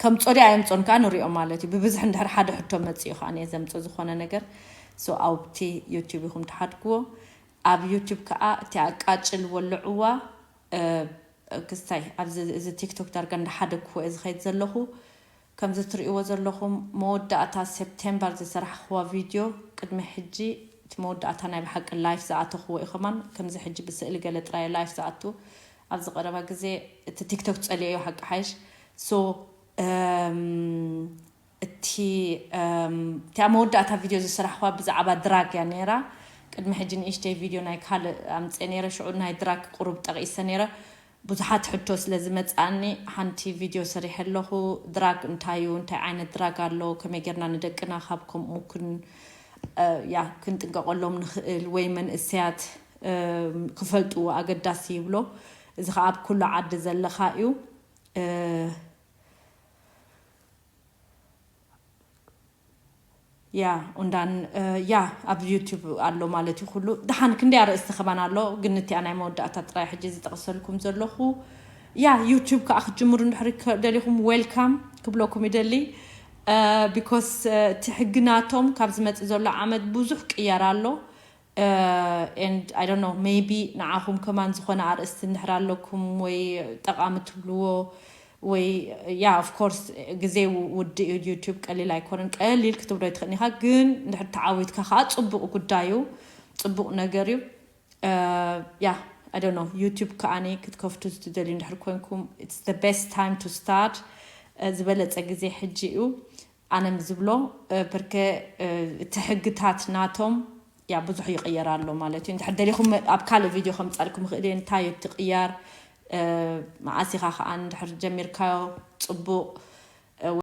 ከምጾ ድዩ ኣየምጾን ከዓ ንሪኦ ማለት እዩ። ብብዝሒ እንድሕር ሓደ ሕቶ መፂኡ ከዓ እየ ዘምፅእ ዝኾነ ነገር። So ኣብቲ ዩቲዩብ ኢኹም ትሓድግዎ። ኣብ ዩቲዩብ ከዓ እቲ ኣቃጭል ወልዕዋ ክስታይ ኣብዚ እዚ ቲክቶክ ዳርጋ እንዳሓደግኩዎ እየ ዝኸይድ ዘለኹ። ከምዚ ትርእይዎ ዘለኹም መወዳእታ ሴፕቴምበር ዝሰራሕኽዋ ቪድዮ ቅድሚ ሕጂ እቲ መወዳእታ ናይ ብሓቂ ላይፍ ዝኣተኽዎ እዩ። ከማን ከምዚ ሕጂ ብስእሊ ገለ ጥራይ ላይፍ ዝኣቱ ኣብዚ ቀረባ ግዜ እቲ ቲክቶክ ጸሊዮ ሓቂ ሓይሽ። So እቲ እቲኣ መወዳእታ ቪድዮ ዝሰራሕኳ ብዛዕባ ድራግ እያ ነይራ። ቅድሚ ሕጂ ንእሽተይ ቪድዮ ናይ ካልእ ኣምፅእ ነይረ። ሽዑ ናይ ድራግ ቁሩብ ጠቂሰ ነይረ። ብዙሓት ሕቶ ስለ ዝመፅኣኒ ሓንቲ ቪድዮ ሰሪሐ ኣለኹ። ድራግ እንታይ እዩ? እንታይ ዓይነት ድራግ ኣሎ? ከመይ ጌርና ንደቅና ካብ ከምኡ ያ ክንጥንቀቀሎም ንኽእል ወይ መንእሰያት ክፈልጥዎ ኣገዳሲ ይብሎ። እዚ ከዓ ኣብ ኩሉ ዓዲ ዘለኻ እዩ። ያ ኡንዳን ያ ኣብ ዩቲዩብ ኣሎ ማለት እዩ። ኩሉ ደሓን ክንደይ ኣርእስቲ ከማን ኣሎ፣ ግን እቲኣ ናይ መወዳእታ ጥራይ ሕጂ ዝጠቕሰልኩም ዘለኹ። ያ ዩቲዩብ ከዓ ክትጅምሩ እንድሕር ደሊኹም ዌልካም ክብለኩም ይደሊ። ቢኮስ እቲ ሕጊ ናቶም ካብ ዝመፅእ ዘሎ ዓመት ብዙሕ ቅየር ኣሎ። And I don't know, maybe ንዓኹም ከማን ዝኾነ ኣርእስቲ እንድሕር ኣለኩም ወይ ጠቓሚ ትብልዎ ወይ ያ of course ግዜ ውድእ እዩ። ዩቲዩብ ቀሊል ኣይኮነን። ቀሊል ክትብሎ ይትኽእል ኢኻ፣ ግን እንድሕር ተዓዊትካ ከዓ ፅቡቕ ጉዳይ እዩ፣ ፅቡቕ ነገር እዩ። ያ I don't know, ዩቲዩብ ከዓኒ ክትከፍቱ ዝትደልዩ እንድሕር ኮንኩም it's the best time to start። ዝበለፀ ግዜ ሕጂ እዩ። ኣነ ዝብሎ ብርከ እቲ ሕግታት ናቶም ያ ብዙሕ ይቕየር ኣሎ ማለት እዩ። እንድሕር ደሊኹም ኣብ ካልእ ቪድዮ ከምፃልኩም ይኽእል እየ። እንታይ እዩ እቲ ቅያር? መዓስ ኢኻ ከዓ እንድሕር ጀሚርካዮ ፅቡቕ